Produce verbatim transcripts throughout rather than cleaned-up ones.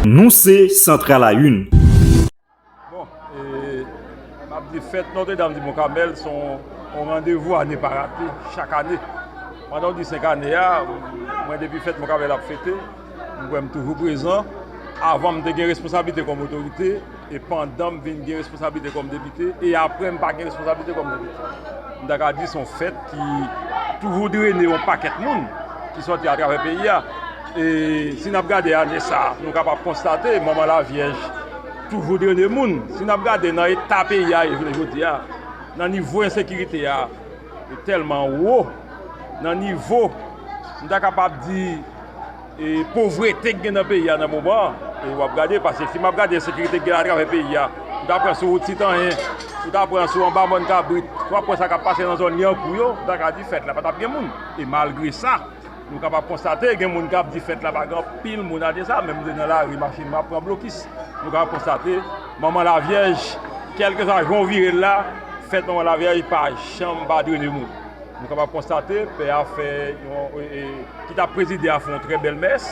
Nou se Central à une. Bon, e, m ap di fèt Notre Dame du Mont Carmel se yon, yon randevou à ne pas rater chak ane. Pandan w di senk ane a, mwen depi fèt Mont Carmel ap fete, m kwè m toujou prezan. Avan m te gen responsablite kòm otorite, e pandan m vin gen responsablite kòm depite, e apre m pa gen responsablite kòm depite. M ta ka di se yon fèt ki toujou drene yon pakèt moun ki sòti atravè peyi a. E si n ap gade ane sa a, nou kapab konstate manman Lavyèj toujou drene moun. Si n ap gade nan eta peyi a ye jounen jodi a, nan nivo ensekirite a, li tèlman wo, nan nivo, m ta kapab di, e, povrete k gen nan peyi a nan moman an, e w ap gade, paske si m ap gade ensekirite k gen atravè peyi a, ou ta pran sou wout Titanyen, ou ta pran sou anba mòn Kabrit, ou ta pran sa k ap pase nan zòn Lyankou yo, m ta ka di fèt la pa t ap gen moun. E malgre sa, nou kapab konstate gen moun k ap di fèt la pa gen anpil moun ane sa, menm m te nan lari, machin mwen ap pran blokis. Nou kapab konstate, manman Lavyèj, kèlkeswa jan w vire l la, fèt manman Lavyèj pa janm pa drene moun. Nou kapab konstate, pè a fè yon, e, e, ki t ap prezide a fè yon trè bèl mès.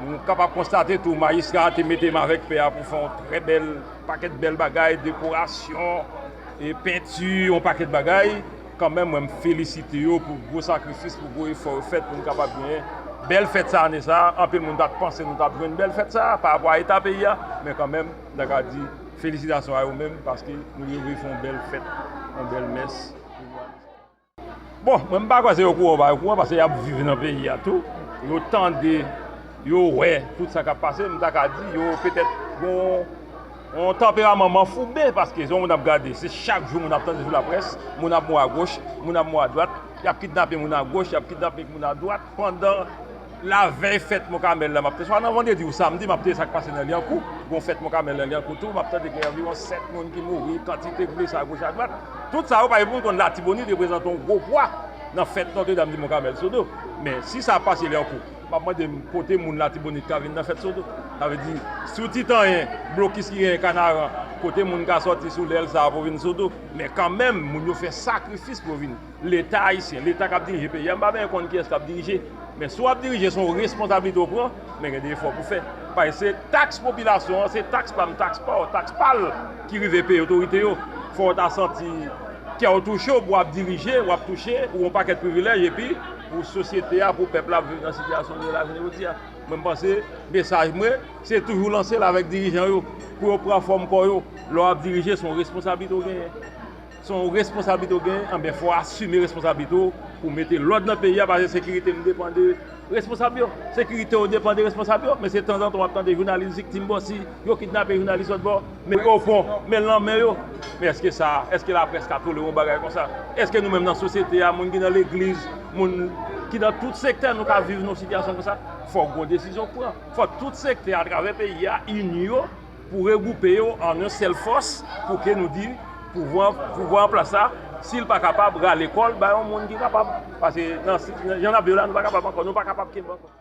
Nou kapab konstate tou, majistra a te mete m avèk pè a pou fè yon trè bèl, pakèt bèl bagay, dekorasyon, e penti, yon pakèt bagay. Kanmenm, mwen, m felisite yo pou gwo sakrifis, pou gwo efò yo fèt pou n kapab genyen bèl fèt sa ane sa a. Anpil moun pa t panse nou t ap jwenn bèl fèt sa a, pa rapò a eta peyi a, men kanmenm, m ta ka di felisitasyon a yo menm, paske nou rive fè yon bèl fèt, yon bèl mès. Bon, mwen m pa kwè se okouran ou pa okouran, paske y ap viv nan peyi a tou. Yo tande, yo wè tout sa k ap pase, m ta ka di yo petèt gon yon tanperaman manfouben, paske se yon moun ap gade, se chak jou moun ap tande sou laprès, moun ap mouri agoch, moun ap mouri adwat, y ap kidnape moun agoch, y ap kidnape moun adwat, pandan lavèy fèt Mont Carmel la, m ap te swa nan vandredi ou samdi, m ap te sa k pase nan Lyankou. Gon fèt Mont Carmel nan Lyankou tou, m ap tande gen anviwon sèt moun ki mouri, kantite blese agoch adwat. Tout sa yo pa gen pou konn Latibonit reprezante yon gwo pwa nan fèt Notre Dame du Mont Carmel Sodo. Men si sa ap pase Lyankou, m ap mande m kote moun Latibonit ka vin nan fèt Sodo. Sa vle di, sou Titanyen, blokis ki genyen Kanaran, kote moun ka sòti sou lè l sa a pou vin Sodo. Men kanmenm, moun yo fè sakrifis pou yo vini. Leta ayisyen, Leta k ap dirije peyi a, m pa bezwen konn kiyès k ap dirije. Men si w ap dirije, se yon responsablite w pran, men gen de efò pou fè. Paske se taks popilasyon an, se taks pa m, taks pa w, taks pa l ki rive peye otorite yo. Fò w ta santi kè w touche w pou w ap dirije, w ap touche, ou yon pakèt privilèj, epi pou sosyete a, pou pèp la ap viv nan sitiyasyon l ye la jounen jodi a. Mwen, m panse mesaj mwen, se toujou lanse l avèk dirijan yo, pou yo pran fòm kò yo. Lè w ap dirije, se yon responsablite w genyen. Se yon responsablite w genyen, anben, fò w asime responsablite w pou w mete lòd nan peyi a, paske sekirite m depann de responsab yo. Sekirite w depann de responsab yo, men se tanzantan w ap tande jounalis viktim bò si yo kidnape jounalis lòt bò, men yo pon, men l nan men yo. Men èske sa, èske laprès ka tolere yon bagay konsa? Èske nou menm nan sosyete a, moun ki nan legliz, moun ki nan tout sektè, nou ka viv nan yon sitiyasyon konsa? Fòk gon desizyon k pran. Fòk tout sektè atravè peyi a ini yo pou regwoupe yo an yon sèl fòs, pou ke nou di pouvwa, pouvwa an plas la, si l pa kapab, rale kò l bay yon moun ki kapab. Paske nan, nan jan n ap viv la, nou pa kapab ankò, nou pa kapab kenbe ankò.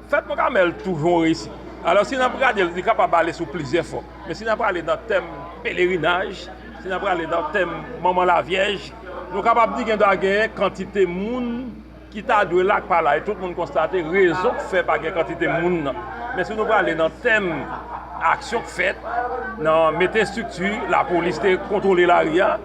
Fèt Mont Carmel toujou yon reyisit. Alò, si n ap gade l, li kapab ale sou plizyè fòm. Men si n ap prale nan tèm pelerinaj, si n ap prale nan tèm Manman Lavyèj, nou kapab di gen dwa genyen kantite moun ki ta dwe la k pa la, e tout moun konstate rezon k fè pa gen kantite moun nan. Men si nou prale nan tèm aksyon k fèt, nan mete estrikti, lapolis te kontwole lari a,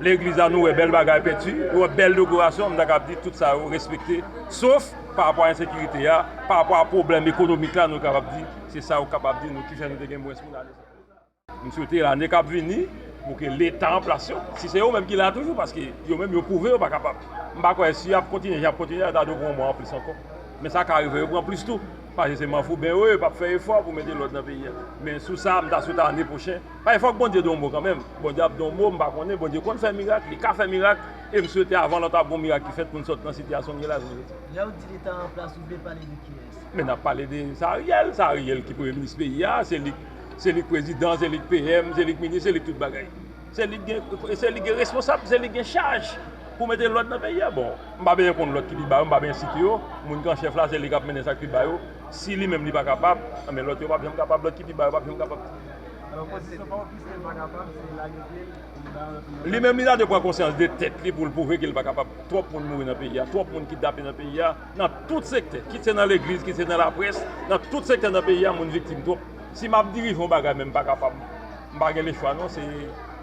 legliz la nou wè bèl bagay penti, nou wè bèl dekorasyon, m ta kab di tout sa yo respekte, sof pa rapò a ensekirite a, pa rapò a pwoblèm ekonomik la, nou kapab di, se sa yo kapab di nou ki fè nou te gen mwens moun ane sa. M swete ane k ap vini pou ke Leta an plas yo, si se yo menm ki la toujou, paske yo menm yo pwouve yo pa kapab. M pa kwè si y ap kontinye jan y ap kontinye a, yo ta dwe pran yon mwa anplis ankò. Men sa ka rive yo pran plis tou, paske se manfouben yo ye, yo p ap fè efò pou mete lòd nan peyi a. Men sou sa, m ta swete ane pwochen, paske fòk Bondye di yon mo kanmenm. Bondye ap di yon mo, m pa konnen, Bondye konn fè mirak, li ka fè mirak, e m swete avan lontan ap gon mirak ki fèt pou n sot nan sitiyasyon n ye la jounen jodi a. Lè w di Leta an plas, ou vle pale de kiyès? Men n ap pale de, se Ariel, se Ariel ki premye minis peyi a, se li, se li k prezidan, se li k P M, se li k minis, se li k tout bagay. Se li k gen, se li k gen responsab, se li k gen chaj pou mete lòd nan peyi a. Bon, m pa bezwen konn lòt ki pi ba yo, m pa bezwen site yo. Moun ki an chèf la, se li k ap mennen sa k pi ba yo. Si li menm li pa kapab, anben lòt yo p ap janm kapab, lòt ki pi ba yo p ap janm kapab. Alò, pozisyon pa w, piske l pa kapab, se lage pye l, li ba yon lòt moun. Li menm li ta dwe pran konsyans de tèt li pou l pwouve ke l pa kapab. Twòp moun mouri nan peyi a, twòp moun kidnape nan peyi a, nan tout sektè, kit se nan legliz, kit se nan laprès, nan tout sektè nan peyi a, moun viktim twòp. Si m ap dirije yon bagay men m pa kapab, m pa gen lechwa non, se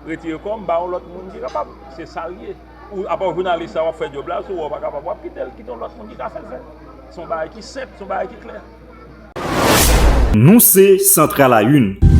retire kò m, ba yon lòt moun ki kapab. Se sa l ye. Ou apa jounalis la w ap fè djòb la, si w wè w pa kapab, w ap kite l, kite yon lòt moun ki ka fè l fè. Se yon bagay ki senp, se yon bagay ki klè. Nou se Central à Une.